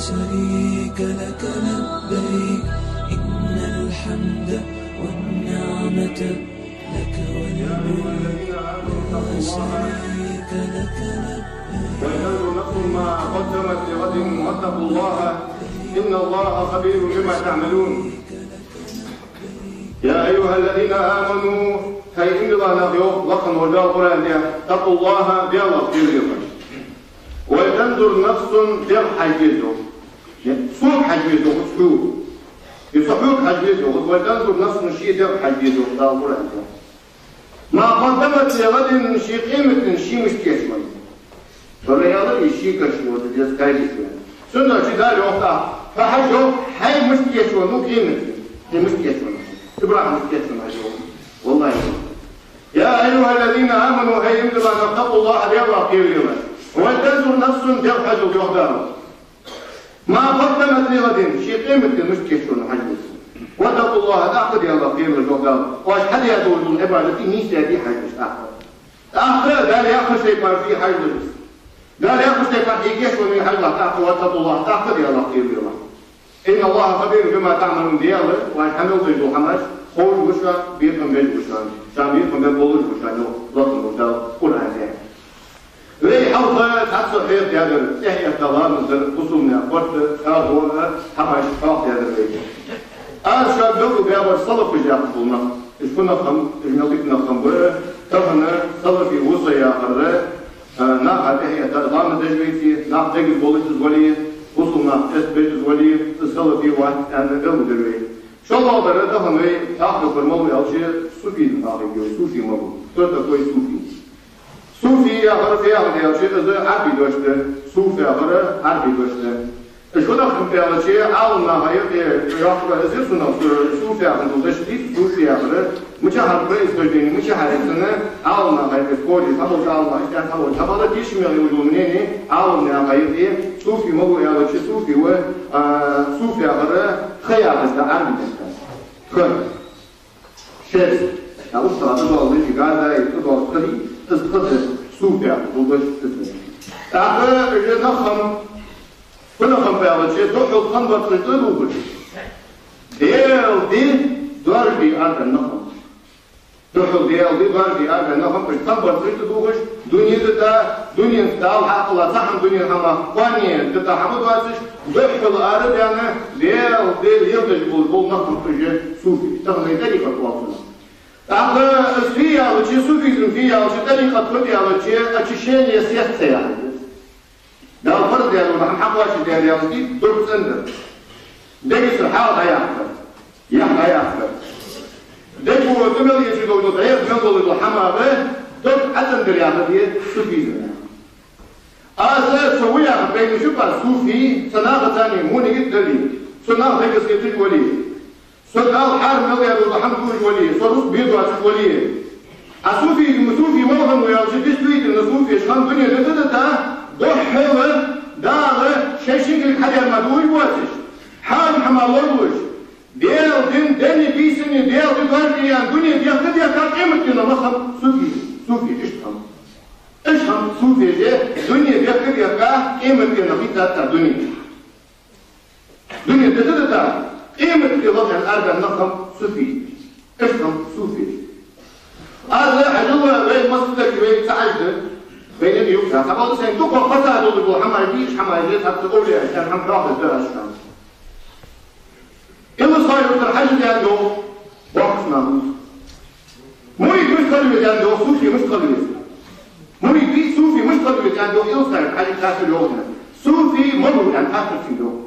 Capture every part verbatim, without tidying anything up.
شريك لك لبيك، إن الحمد والنعمة لك والملك، لا شريك لك لبيك. ولتنظر نفس ما قدمت لغد واتقوا الله، إن الله خبير بما تعملون. يا أيها الذين آمنوا, хӀай иман дилла нах, йоах лакха волча Дала Къуръан тӀа, اتقوا الله, Далах кхералаш. ولتنظر نفس, дегӀ хьажа деза, йоах. Сога хьажа деза, йоах, цу хьога. Е цу хьога хьажа деза, йоах. ولتنظر نفس, ший дегӀ хьажа деза, йоах Дала Къуръан тӀа. ما قدمت لغد, ший къематдийнахьа ше мишта кийчвеннав. Валлахӏи, из ший кийчвеннав, деза кхайкича. Цудухьа Дала йоах тӀаккха: хьажал, хьай мишта кийчвеннав къематдийнахьа, хьай мишта кийчвеннав. ИбрахӀим мишта кийчвеннав хьажал. Валлахӏи. يا أيها الذين آمنوا, хӀай иман дилла нах, اتقوا الله, Далах кхералаш. ولتنظر نفس, дегӀ хьажалда, йоах Дала. ما قدمت لغد, ше къематдийнахьа мишта кийчвеннав хьажалаш. واتقوا الله, тӀаккха Далах кхералаш, йоах Дала. Оаш хьадаь дола Ӏибадат нийсдаьдий хьажалаш тӀаккха. ТӀаккха Дала яхача тайпара хьажалаш. Дала яхача тайпара хьакийчвеннавий хьажалахь тӀаккха, واتقوا الله, тӀаккха Далах кхералаш. إن الله خبير بما تعملون, Дала оаш хьа мел деш дола хӀамаш ховш ва шоана, бекхам беш ва шоана, шоана бекхам бе болаш ва шоана, йоах лакха волча Дала Къуръан тӀа. Вай хьалха цхьацца хьехадаьдар, тӀехьа этта ламаз дар бусалба наьха барт, чӀоагӀа хӀамаш хьехадаьдар вай. Аз шоана белгалбаьбар салафаш яхаш бола нах. Уж фу нах ба, уж мел дика нах ба, тахан салафи ва со яхар, а, наха тӀехьа этта ламаз деш вале, нах дегаза болаш из вале, бусалба нах эс беш из вале, из салафи вац аьнна белгалдир вай. ШоллагӀдар тахан вай хьехаду хӀама ма ва аьлча, суфизм хьехаду вай, суфи ма ва. Кто такой суфи? Суфи яхар фу яхар да аьлча, из Ӏарбий дош да, суф яхар Ӏарбий дош да. Из фу нах ба аьлча, Ӏаламнаха юкъе йоаккхар из, цу нах, суф яхар дош да, суфи яхар. Мичахьара происхождение, мичахьара я из, Ӏаламнаха юкъе спорить, хьаболча Ӏаламнаха иштта, хьаболча, хьабала тешаме йола мнение Ӏаламнаха юкъе, суфи ма ва аьлча, суфи ва, а, суф яхар тха яхар да Ӏарбий меттала. Тха. Шерсть. А уж тха тӀадоагӀа лежи гада, и тӀадоагӀа тхари, из тха да, суф яхар дош да из. ТӀаккха уж нах ба, фу нах ба аьлча, духхьал тхан барт тӀадувхаш, Даьла ди доаржаде арадаьнна нах ба. Духхьал Даьла ди доаржаде арадаьнна нах ба, тхан барт тӀадувхаш, дуне дита, дунен тӀа Дала хьакхелла цхьа хӀама, дунен хӀама, къоанен дита хӀама доацаш, духхьал арадаьнна, Даьла ди леладеш бола нах ба уж суфи. Тахан вай тӀарикъат оал цунах. ТӀаккха из фу я аьлча, суфизм фу я аьлча, тӀарикъат фу я аьлча, очищение сердца яхар да из. Дала фарз даь дола хӀама хьакхоачашдаь яхар да из, дог цӀендар. Дегаза хьал дӀаяккхар, яхь дӀаяккхар. Дега тӀа мел эшаш дола, дегӀа мел дола хӀама, дог ӀотӀандар яхар да суфизм яхар. Аз со ва яхар, вайна ши пар суфи, са нахаца цхьана мунигит дале, со нах дегаза хеташ вале, со Дала хьарам мел даь дола хӀама дуаш вале, со рузкъа бе доацаш вале. А суфи, суфи мала хиннав аьлча, действительно, суфеш хинна дуне дита-дита, духхьал Дала шоай шийгара хьадаьр мара дуаш воацаш, хьарам хӀама лорадеш, Даьла дин, денни, бийсанни, Даьла ди доаржаде аьнна, дуне дехка-дехка къематдийнахьа нах ба суфи, суфи иштта ба. Иштта ба суфеш, дуне дехка-дехка къематдийнахьа хьийцад цар дуне. Дуне дита-дита, къематди лакхе арадаьнна нах ба суфи. Иштта ба суфи. Аз хьажал, вай массадолча вай ца хьажда, вайна юкъе. Хьабала сайна дукха фасад долаш дола хӀамаш, дийша хӀамаш, цхьацца овлияш, цар хӀама хьоахадергда аз шоана. Илсхан-Юртара Хьажа аьнна доагӀа, боккхагӀча наха. Мурид мишта хила веза аьнна доагӀа, суфи мишта хила веза. Мурид вий, суфи мишта хила веза аьнна доагӀа, Илсхан-Юртара Хьажа кхаччалца йоах. Суфи ма ва аьнна, хаттар цунга йоах.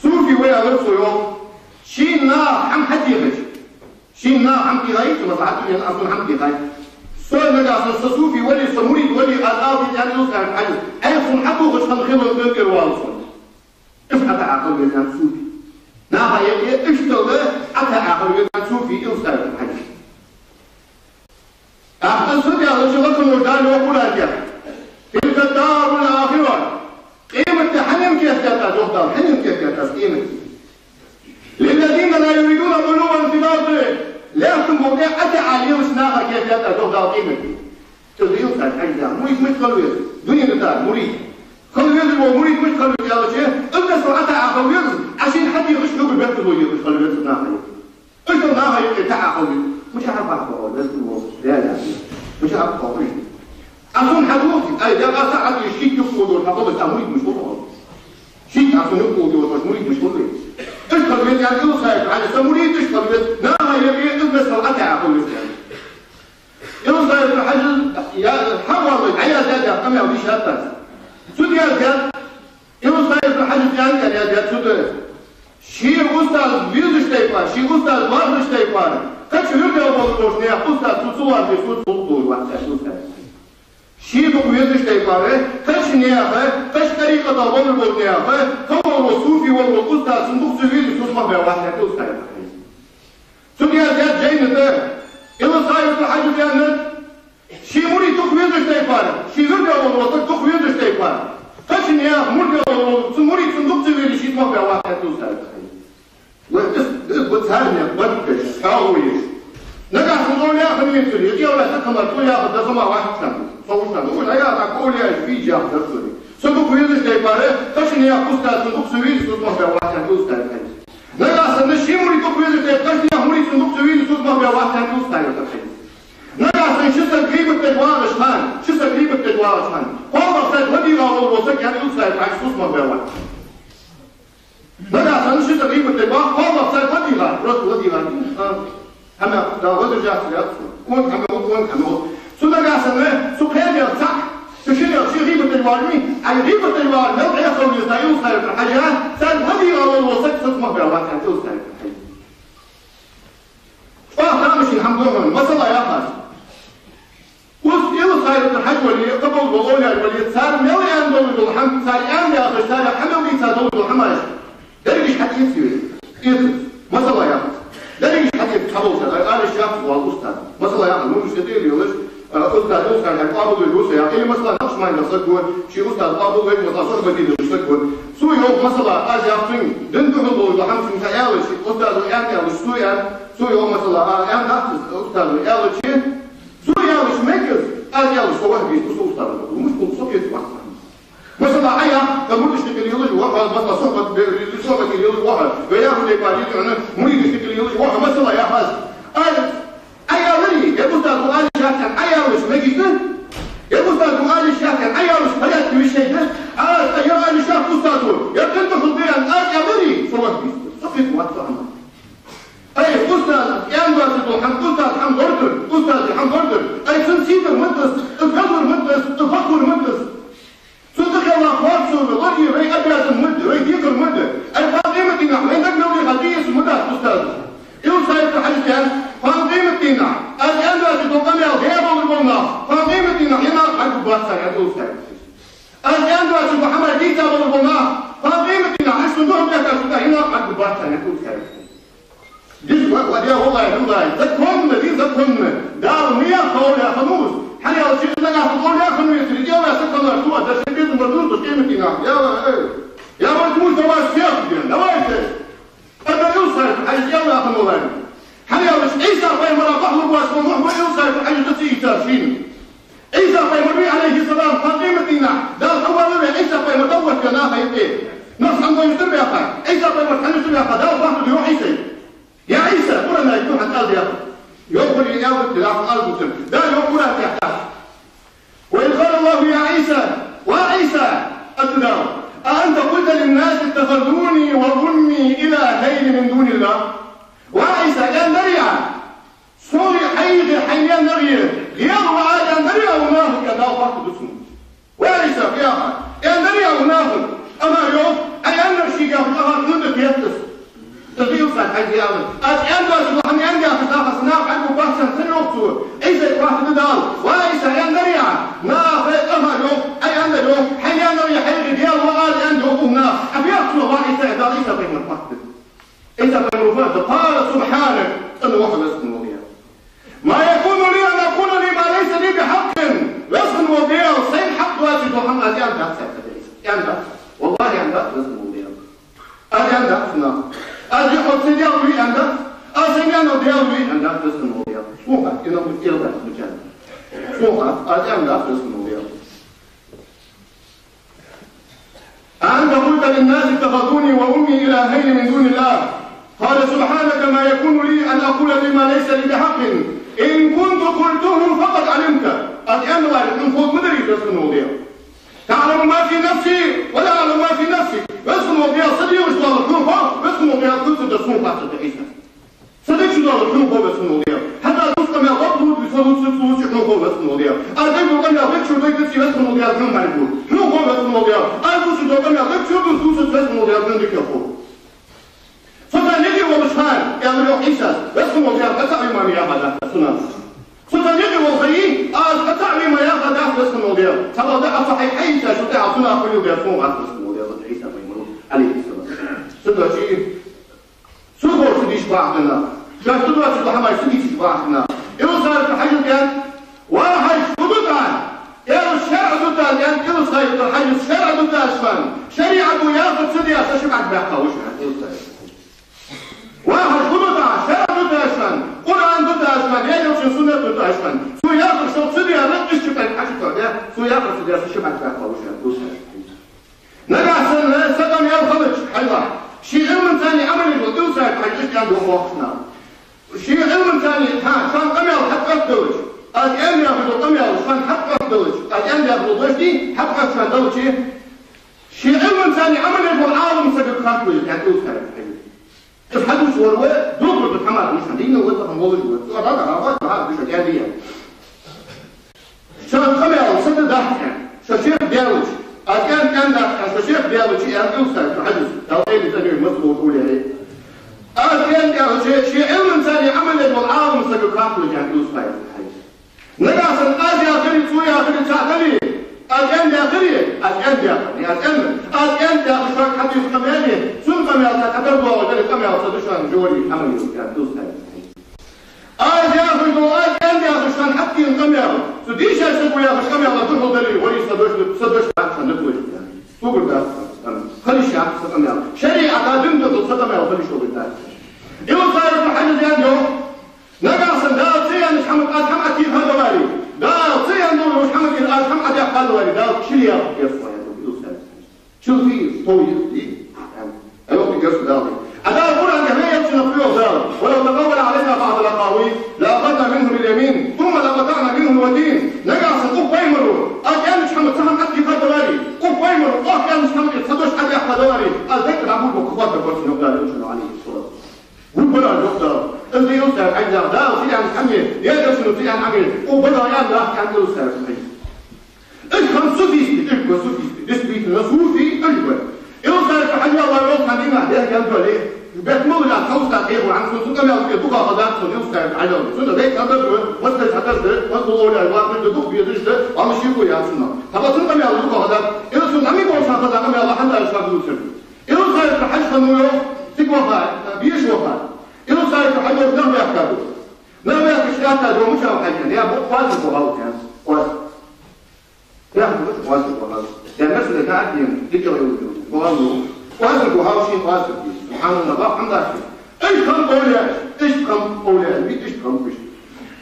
Суфи ва аьлар цо, йоах, шийна наха хӀама хьатехача, шийна наха хӀама техача, масала, хьатӀа вена, аз сона хӀама техача, со нагахьа санна, со суфи вале, со мурид вале, аз ала деза аьнна Илсхан-Юртара Хьажас, Ӏайха сона хьатохача хана хилар тӀера вала сона. Из ӀотаӀа хила веза аьнна суфи. Наха юкъе иштта Ӏо-, ӀотаӀа хила веза аьнна суфи Илсхан-Юртара Хьажа. ТӀаккха из фу да аьлча, лакха волча Дала йоах Къуръан тӀа: تلك الدار الآخرة. Къематди хьанна кийчдаьд, йоах Дала, хьанна кийчдаьд къематди? للذين لا يريدون علوا في الأرض. Лаьттан букъа тӀа ӀотаӀа лелача наха кийчдаьд, йоах Дала, къематди. Цу дилха хьажа, мурид мишта хила веза? Дуне дита мурид. Хила везаш вола мурид мишта хила веза аьлча, из миссел ӀотаӀа хила веза, Ӏа шийна хьатӀехаш хьогара беркат ло езаш хила веза из наха юкъе. Иштта наха юкъе таӀа хила веза. Мичахьара баха вола веза вола? Даьла. Мичахьара баха вола? Ӏа сона хьадувца, ай, Даьла, Ӏа са хьатӀехаш шийга юкъе хьогара хьахила веза, Ӏа мурид мишта хила веза. Шийга Ӏа сона юкъе хьогара мурид мишта хила веза. Иштта хила веза аьнна, Илсхан-Юртара Хьажас, са мурид иштта хила веза, наха юкъе из миссел ӀотаӀа хила веза аьнна. Илсхан-Юртара Хьажас, я, хьавоаллаш, Ӏа яздаь къамаьл дийшад аз. Цо яздаьд, Илсхан-Юртара Хьажас аьнна яздаьд цо. Ший устаз везача тайпара, ший устаз лоархӀача тайпара, кхыча вирде волаш болча наьха устаз цо ца лоархӀе, цо цу гӀулакх долаш вац, аьннад Илсхан-Юртара Хьажас. Ший дукха везача тайпара, кхыча наьха, кхыча тӀарикъата волаш болча наьха, кхы вола суфи вола устаз цун дукха ца везаш, цо цамогаш баь вац, аьннад Илсхан-Юртара Хьажас. Цо яздаьд жайна тӀа, Илсхан-Юртара Хьажас аьннад, ший мурид дукха везача тайпара, ший вирде волаш вола саг дукха везача тайпара, кхыча наьха мурде волаш вола цун мурид цун дукха ца везаш, ший цамогаш баь вац, аьннад Илсхан-Юртара Хьажас. Вай, из, из ба царна барт беш, хьоахавеш. Нагахьа санна овлияъ хинна вецаре, из овлияъ ца хиннар, цо яхар да хӀама вац царна. Со уж хӀама, уж хьаяхар овлияъ везаш яхар да цо. Со дукха везача тайпара, кхыча наьха устаз цун дукха ца везаш, цо цамогаш баь вац, аьннад Илсхан-Юртара Хьажас. Нагахьа санна ший мурид дукха везача тайпара, кхыча наьха мурид цун дукха ца везаш, цо цамогаш баь вац, аьннад Илсхан-Юртара Хьажас. Нагахьа санна ши саг гӀийбат деш вагӀаш хинна, ши саг гӀийбат деш вагӀаш хинна, кхоалагӀа саг ладийгӀа волаш вола саг, аьннад Илсхан-Юртара Хьажас, цо цамогаш баь вац. Нагахьа санна ши саг гӀийбат деш вагӀа, кхоалагӀа саг ладийгӀа, просто ладийгӀа. А, хӀама, да, воздержаться яц. Кхоана хӀама ва, кхоана хӀама ва. Цу нагахьа санна, цу кхаьннех цаӀ, цу шиннех ши гӀийбат деш вагӀа, ай гӀийбат деш вагӀа, мел Ӏехал веза Илсхан-Юртара Хьажа, царна ладийгӀа волаш вола саг, цо цамогаш баь вац, аьннад Илсхан-Юртара Хьажас. ЧӀоагӀа тамашийна хӀама да хьона, масала яхар. Укх Илсхан-Юртара Хьажа вале, кхыбола овлияъ вале, цар мел аьнна долаш дола хӀама, цар аьнна яхаш, цар хьа мел дийца долаш дола хӀамаш дерригаш хьатӀаэца веза. Эца, масала яхар. Дерригаш хьатӀаэца, цхьаболчар, ай, ала йиш яц, вай устаз. Масала яхар, ну, уж тӀа лелаш, а, устаз, устаз, хьай къоабалвеш ва со яхар. Или, масала, Накъшбандера саг ва, ший устаз къоабалвеш, масала, сухьбате лелаш саг ва. Цо йоах, масала, аз яхар цунга, дина духьал долаш дола хӀама цунга ца аьлча, устазо аьнна аьлча, цо аьнна, цо йоах, масала, а, аьнна дац из устазо аьлча, цо аьлча мег из, аз аьлча со вахӀабист ва, со устаз ва, мишта хул, со кхеташ вац. Масала, Ӏа яхар, тха мурдашта юкъе лелаш ва хьо, масала, сухьбат бе-, сухьбате лелаш ва хьо, вай яхача тайпара лелаш хьона, муридашта юкъе лелаш ва хьо, масала яхар аз. Ай, Ӏа аьларий, ер устазо ала йиш яц аьнна, Ӏа аьлча мегаш да? Ер устазо ала йиш яц аьнна, Ӏа аьлча порядке висча да? Аз, ер ала йиш яц устазо, ер дина духьал да аьнна, аз аьларий, со вахӀабист ва, со кхеташ вац цу хӀаман. Ай, устаз, аьнна доацаш дола хӀама, устаз хӀама лорадар, устаза хӀама лорадар. Ай, цун сийдар ма да из, из везар ма да из, из бакъдар ма да из. Цун тӀехьа ваха харцо ва, лорае вай обязан ма да, вай декхар ма да. Ай, кхоана къематдийнахьа вай дага мел веха тӀаэцар ма дац устаза. Илсхан-Юртара Хьажас аьннад, кхоана къематдийнахьа аз аьнна доацаш дола къамаьл даь болаш бола нах, кхоана къематдийнахьа е накха хьаргбац цар, аьннад Илсхан-Юртара Хьажас. Аз аьнна доацаш дола хӀама дийца болаш бола нах, кхоана къематдийнахьа уж сона духьал бехкаш хӀама е накха хьаргбац цар, аьннад Илсхан-Юртара Хьажас. Дис ва, ва, я, валлахӀи, биллахӀи, законно, ви законно. Дала ма яххара овлияъ хиннав из. ХӀана аьлча, из нагахьа санна овлияъ хинна вецаре, Даьла, саг хиннар, цо а даши безам бар дузуш къематдийнахьа. Я, ва, эй. Я возьмусь за вас всех, блин, давайте. Ада Илсхан-Юртара Хьажа, Даьла, хиннав валлахӀи. ХӀана аьлча, Ӏийса пайхамара бахьалургвоацаш вола нах ва Илсхан-Юртара Хьажа тӀа ца ийцар шийна. Ӏийса пайхамар вий, Ӏалайхи салам, кхоана къематдийнахьа Дала хьавоалаваь, Ӏийса пайхамар дӀавоттаваь наха юкъе. Нах хӀана вайна юстар баьха? Ӏийса пайхамар хьанна юстар баьха? Дала бахьалургда йоах Ӏийсайга. Я Ӏийса, Къуръана аят да хьона, Дала яхар. Йоах, Къуръана аят да, Дала яхар. Дала йоах Къуръана тӀа. وإذ قال الله يا عيسى, ва Ӏийса, аьннад Дала, أأنت قلت للناس اتخذوني وأمي إلهين من دون الله؟ Ва Ӏийса, аьннадарий Ӏа, Сога, хьайгара, хьайна аьннаргара Даьла ва ала аьннадарий Ӏа, ва нахага, Дала хаттар ду цунна. Ва Ӏийса, яхар, аьннадарий Ӏа, ва нахага? Ӏа ма йоах, Ӏа аьннар шийга яхаш, Ӏа хаттар ду тӀа теттас. Тадиил сан хьайга яхар. Аз аьнна доацаш дола хӀама аьнна яхаш, наха са наха хьаргбац аьнна ца йоах цо. Ӏийсайга хаттар ду Дала. Ва Ӏийса, аьннадарий Ӏа? Наха, Ӏа ма йоах, Ӏа аьннар йоах, хьайна аьннаргара хьайгара Даьла ва ала аьннад йоах укх наха. Ӏа бехк цунах, ва Ӏийса, Дала Ӏийса пайхамарга хаттар ду. Ӏийса пайхамара фу аьннад? قال سبحانك, цӀена ва хьо, Веза хинна вола Даьла. ما يكون لي أن أقول لما ليس لي بحق, Веза хинна вола Даьла, сайна хьакъ доацаш дола хӀама аз аьннадац, аьннад Ӏийса. Аьннадац. ВаллахӀи, аьннадац, Веза хинна вола Даьла. Аз аьннадац наха. Аз е хьо цу Даьла вий аьннадац. Аз сайна аьннар Даьла вий аьннадац, Веза хинна вола Даьла. Сона хац, из нах тӀера дац мичара. Сона хац, аз аьннадац, Веза хинна вола Даьла. أأنت قلت للناس اتخذوني وأمي إلهين من دون الله؟ قال سبحانك ما يكون لي أن أقول لما ليس لي بحق، إن كنت قلته فقد علمته. Аз аьнна вар хьона хов, ма дарий, Веза хинна вола Даьла. تعلم ما في نفسي ولا أعلم ما في نفسك. Веза хинна вола Даьла, са дегӀа чу дола хьона хов, Веза хинна вола Даьла, хьона цу тӀа сона хаттар да, Ӏийса. Са дегӀа чу дола хьона хов, Веза хинна вола Даьла. ХӀаьта аз дувцача къамаьла гӀо лургдий, со лувцача, лувцача хьона хов, Веза хинна вола Даьла. Аз дергдола къамаьл дегӀа чу дойдаций, Веза хинна вола Даьла, хьона маьл бу. Хьона хов, Веза хинна вола Даьла. Аз дувцача къамаьл дегӀа чу дувцац, Веза хинна вола Даьла, хьона дика хов. Со царна юкъе волаш хилар, аьлар йоах Ӏийсас, Веза хинна вола Даьла, хьа цаӀ ве ма яхад аз сона. Со царна юкъе волаш хилар, аз хьа цаӀ ве ма яхад аз, Веза хинна вола Даьла. Цхьабакъда Ӏа со хьайха хьаийцача, тӀаккха Ӏа цунах хьулъяь сона хаттар, Веза хинна вола Даьла, Ӏийса пайхамара, Ӏалайхи ссалам. Цудухьа Цо ховш дийша бахьан да. Шоаш тӀадоагӀача хӀамаех дийша бахьан да. Илсхан-Юртара Хьажас аьннад: «Ва Хьажа, фу ду тӀаккха?» Аьлар: «ШарӀа ду тӀаккха», аьннад Илсхан-Юртара Хьажас. «ШарӀа ду тӀаккха шоана? ШариӀато яхар ца деш, со ши бӀарг баьккха ва шоана», аьннад Илсхан-Юртара Хьажас. «Ва Хьажа, фу ду тӀаккха? ШарӀа ду тӀаккха шоана? Къуръан ду тӀаккха шоана? Даьла Элчан суннат ду тӀаккха шоана? Цо яхар шо ца деш, иштта ши бӀарг хьажа тӀаккха, цо яхар ца деш, со ши бӀарг баьккха ва шоана», аьннад Илсхан-Юртара Хьажас. Нагахьа санна са къамаьл хилча, хьайла, ший Ӏилманца, Ӏамалца вола Илсхан-Юртара Хьажа иштта аьннад йоах боккхийча наха. Ший Ӏилманца, хӀа, шоана къамаьл хьакъ хеталча, аз аьнна яхаш дола къамаьл шоана хьакъ хеталча, аз аьнна яхаш дола дош дий, хьакъ хет шоана далча, ший Ӏилманца, Ӏамалца вола Ӏалам сагага хатталаш, аьннад Илсхан-Юртара Хьажас. Из хьадувцаш вар ва, дукха хӀама дийшад, дийна ва, тахан волаш ва. Цо дӀа-дӀа хьа, хьа, хьа, хьа, хьа, хьа, Шоана къамаьл са да дац аьнна, шо шех даьлча, аз аьнна, аьнна дац аьнна, шо шех даьлча, аьннад Илсхан-Юртара Хьажас, Дала къайле цӀенйойла массаболча овлияйх. Аз аьнна даьлча, ший Ӏилманца, Ӏамалца вола Ӏалам сагага хатталаш, аьннад Илсхан-Юртара Хьажас. Нагахьа санна аз яхари, цо яхари цхьаь дале, аз аьнна яхари, аз аьнна яхар, аз аьнна, аз аьнна яхар шоана хьадийха къамаьл, цун къамаьлаца кхы тара доагӀаш дале, къамаьл са да шоана, жори Ӏамал йолаш, аьннад Илсхан-Юртара Хьажас. Аз яхаш дола, аз аьнна яхаш шоана хьадийха къамаьл, цу дийшача саго яхаш къамаьла духьал дале, вари са дош, са дош дац шоана, духьал дале. Цугара дац са къамаьл. Хила йиш яц са къамаьл. ШариӀата, дина тӀа са къамаьл хила йиш йолаш дац. Илсхан-Юртара Хьажас аьннад йоах: нагахьа санна Дала ца аьннача хӀаманга аз хӀама Ӏотехадаларе, Дала ца аьнна долча хӀаманга аз хӀама Ӏодаьккхадаларе, Дала чу яхар деза со, аьннад Илсхан-Юртара Хьажас. Чу хий, тов йиъ, аьнна. Ай, йоах, дика са Дала. А Дала Къуръан тӀа вай Элчанах йоах Дала: «ولو تقول علينا بعض الأقاويل لأخذنا منه باليمين ثم لقطعنا منه الوتين». Нагахьа санна укх пайхамаро аз аьннача хӀаманга цхьа хӀама Ӏотехадаларе, укх пайхамаро оаха аьннача хӀаманга цхьа дош Ӏодаьккхадаларе, аз дегӀ дӀабургба, кхы хӀоттаргба цун, йоах Дала Элчано, Ӏалайхи ссалам. Ву бара, йоах Дала. Из да Илсхан-Юртара Хьажас, Дала ца аьннача хӀаманна, Даьла Элчано ца аьнна хӀаманна, укх бала аьнна, аьннад Илсхан-Юртара Хьажас. Уж хӀама суфийский, уж ба суфийский, действительно, суфий уж ба. Илсхан-Юртара Хьажа, Аллахӏ йолча хана дийнахьа дехьа ган тоале, бехк ма луш, цхьа устаз тӀехьа ваьнна, цун, цун къамаьла тӀа дукха хьадац сона, Илсхан-Юртара Хьажа. Цунна вай кхы дар да, вай дар хьадар да, вай гулло яр, вай дар да, дукха безаш да, амма шийго яц цунна. Хьаба цун къамаьла дукха хьадац, Илсхан-Юртара Хьажа хьадац къамаьла хьадац шоана дувцар. Илсхан-Юртара Хьажа хиннав йоах, цига ваха, беша ваха. Илсхан-Юртара Хьажа нах баьхкаб. Нах баьхкача аьттув ду, мича ва Хьажа, я бу-, оазарга вахав аьнна, оазарга. Яхаш ва оазарга вахав. Я мерседес хьаӀадийна, дикагӀа йолаш йола, вахав. Оазарга вахав, шийна оазарга дийша. СубхьаналлахӀ, алхьамдулиллахӀ. Иштта хиннаб овлияаш, иштта хиннаб овлияаш, иштта хиннаб уж.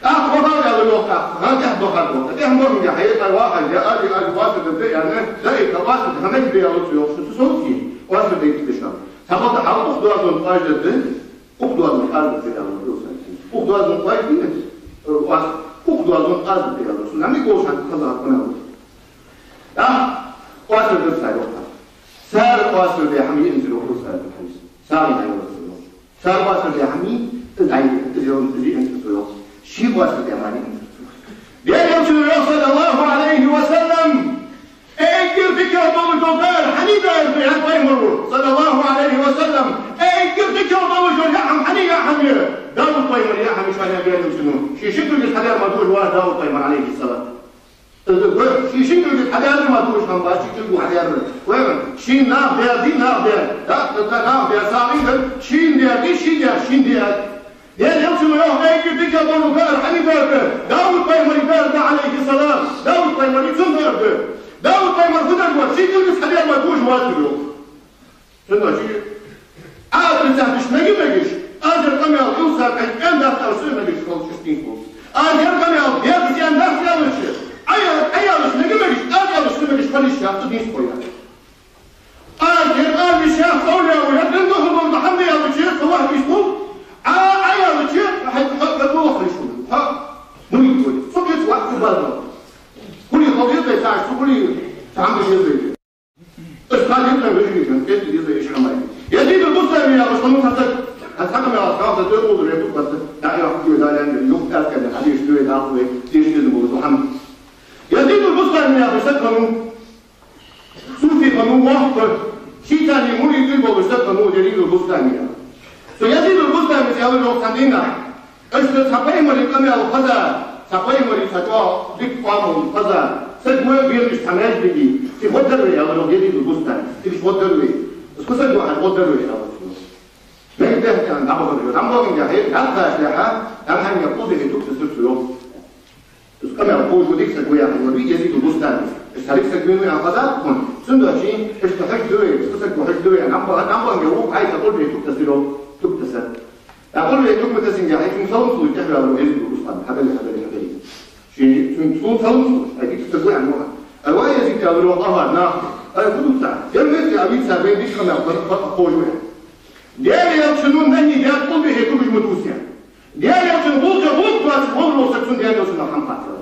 ТӀаккха вахав, аьлар йоах, тӀаккха, хӀанз тӀехьа бахар йоах. ТӀехьа мо хӀама да, хьаэца вахар, я али, али, оазарга да, аьнна, да, и тха оазарга, хӀама да, аьлар цо йоах, шу цу сов ки, оазарга дайта дешам. Цхьабакъда хьалха укх доазон тӀа оазарга да, укх доазон тӀа оазарга да, аьлар Илсхан-Юртара Хьажас. Укх доазон тӀа оазарга да, аьлар, укх, укх доазон тӀа оазарга да, аьлар. Цунна хӀама болаш хьа хаза къамаьл. ТӀаккха оазарга да са йоах. Цар оазарга даь хӀама йиъанзар йоах Илсхан-Юртара Хьажас. Цар йиъанзар йоах. Цар оазарга даь хӀама йиъанзар, из йиъанзар, из йиъанзар йоах. Ший оазарга даь хӀама йиъанзар. Даьла Элчано йоах, саллаллахӀу Ӏалайхи ва саллам: эггара дикагӀа долаш дола дар хьан дар да, аьннад пайхамаро, саллаллахӀу Ӏалайхи ва саллам. Эггара дикагӀа долаш дола яа хӀама хьан яа хӀама я? Дауд пайхамара яа хӀама я шоана, аьннад Даьла Элчано. Ший шин кулгаца хьадаьр ма дувцаш вар Дауд пайхамар, Ӏалайхи ссалам. Вай, ший шин кулгаца хьадаьр ма дувцаш хӀама, ший кулгаца хьадаьр. Вай, шийна нах даьр дий, нах даьр. Да, да, да, нах даьр, сагӀийна дар, шийна даьр дий, ший даьр, шийна даьр. Даьла Элчано йоах, эггара дикагӀа дола дар хьан дар да? Дауд пайхамара дар да, Ӏалайхи ссалам. Дауд пайхамара цун дар да. Дауд пайхамар фу дар вар, ший кулгаца хьадаьр ма дувцаш вар йоах. Цудухьа Ӏа отрицать деш мегаргдий, аз ер къамаьл Илсхан-Юртара Хьажас аьннадац аьлча, мегаргдий хилча, иштта дийна хул. Аз ер къамаьл Даьла Элчано аьннадац аьлча, Ӏа аьлча, Ӏа аьлча мегаргдий, аз аьлча мегаргдий, хила йиш яц, дийна хул яхаш. Хуле хила деза вай цхьа, цу хуле цхьа хӀама деш деза вай. Из кхы дийцар вежарий, кхы дийцар из хӀама. Язид аль-Бустами яхаш хиннав цхьа саг, цхьа къамаьл, цхьа саг тӀа уллув вай тукхаца, дӀа яхаш вай дале, юха аьлча, хьадийцар вай дӀахо вай, дийша дезаш дола хӀама. Язид аль-Бустами яхаш саг хиннав, суфи хиннав, воккха, шийца мурид волаш саг хиннав Язид аль-Бустами яхаш. Цу Язид аль-Бустамис аьлар йоах цхьан дийнахьа: иштта цхьа пайхамара къамаьл хеза, цхьа пайхамара цхьа чӀоагӀа дика къамаьл хеза саг ва венаш цхьа маьждиге, цига гӀоргдар вай, аьлар йоах Язид аль-Бустамис. Цига гӀоргдар вай. Из кхы саг ва, хьажа гӀоргдар вай, аьлар цо. Мегаргда аьнна, дӀабахар йоах. ДӀабахандаь, хье, дӀакхаччалехьа, дӀа хьанга кхувдехьа туп тесар цо йоах. Из къамаьл ховш ва, дика саг ва яхаш вар вий Язид аль-Бустамис. Иштта цхьа дика саг венав аьнна хезад тхона. Цудухьа иштта хьожаргда вай, из саг ва, хьожаргда вай аьнна, дӀабаха-, дӀабахандаь, укх хьайца къулбехьа туп тесар йоах, туп тесар. ТӀаккха къулбехьа туп ма тессинге, хьайца салам луш тӀехваьлар Язид аль-Бустами. Хьадале, хьадале, хьадале. Ший, цунга салам луш, ай, дика саг ва аьнна, ваха. Ай, ва Язид, аьлар йоах, ай, наха. Ай, хӀу ду цар? Ер веций, а веций, вай дика къамаьл хо-, хо-, ховш ва. Даьла Элчано нахьи даьд къулбехьа туп ма тувса. Даьла Элчан гӀулакха гӀулакх доацаш вола саг, цунна Даьла Элчано хӀама хаттар.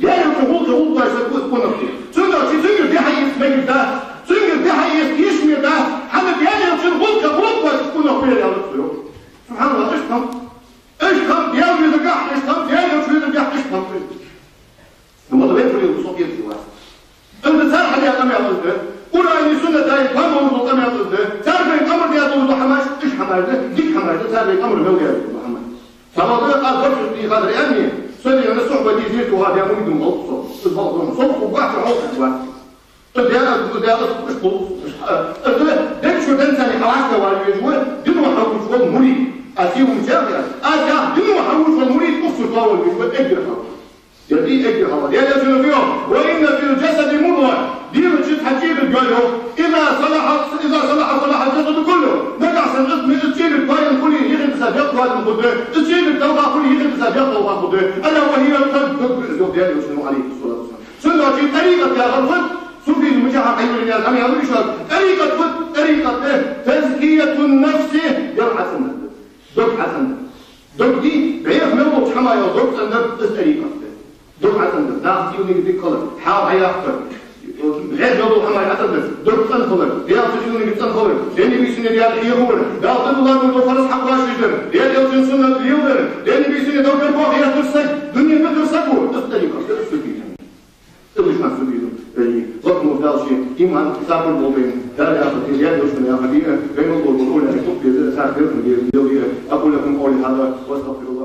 Даьла Элчан гӀулакха гӀулакх доацаш саг ва из къонах. Цудухьа цунгара дехьа эца мегаргда, цунгара дехьа эца йиш мегаргда, хӀана, Даьла Элчан гӀулакха гӀулакх доацаш къонах ва ер, аьлар цо йоах. СубхьаналлахӀ, иштта хӀама. Иштта хӀама, Даьла везаргахьа иштта хӀама, Даьла Элча везаргахьа иштта хӀама. Ну, вот вай хуле, со кхеташ ва. Из да цар хьадаь къамаьл, из да. Къуръани суннатаи пайхамара къамаьл, из да. Цар вайна амар даь дола хӀамаш, уж хӀамаш да, дика хӀамаш да, цар вайна амар мел даь дола хӀамаш. Сабаха аз барчух дийхадар аьнна, со вена сухьбате зерат ваха баь мурид ва со. Из бала ду, со хӀу бахьа хьо хӀу бахьа. Из да, из да, из да, из да, дег чу денз царна хьалхашка вала везаш ва, дино хьалхашка вола мурид. А сивум чарга, а цар дино хьалхашка вола мурид, укх чу тоавала везаш ва, эггара хьалха. Дерриг эггара хьалха. Даьла Элчано йоах: «وإن في الجسد مضغة». Дийна чу цхьа чӀебилг я йоах. «إذا صلحت، إذا صلحت صلح الجسد كله». Нагахьа санна из, из чӀебилг коа хуле, юхедиса дегӀ коа хургда. Из чӀебилг талха хуле, юхедиса дегӀ талха хургда. «ألا وهي القلب», дог да из, йоах Даьла Элчано, Ӏалайхи ссалату вассалам. Цудухьа тӀарикъат яхар фуд, суфизм чу хьахьийвар, яхар яхар иштта. ТӀарикъат фуд, тӀарикъат да: «تزكية النفس», дегӀ хьацӀендар. Дог хьацӀендар. Дог дий, бӀеха мел волча хӀамаех дог цӀендар, из тӀарикъат да. Дог хьацӀендар, наха сийланиг дика хилар, хьал хьаяккхар. БӀеха мел дола хӀамаех хьацӀендар, дог цӀена хилар, Даьла ца сийланиг цӀена хилар, Даьла Набий суннат яр хьехавар, Дала дӀадоладаь дола фарз хьакхоачаш дар, Даьла Элчан суннат леладар, Даьла Набий суннат даггара боху яхар саг, дуне тӀа дар саг ва, из тӀарикъат да, из суфизм. Из да суфизм. Вай, вот мо Дала ший иман сабар болба вайна, Дала яхар де, Даьла Элчано яхар де, вай мел дола оля, тӀаккха беза, цар дерзан деза, деза. أقول لكم قولي هذا وأستغفر الله.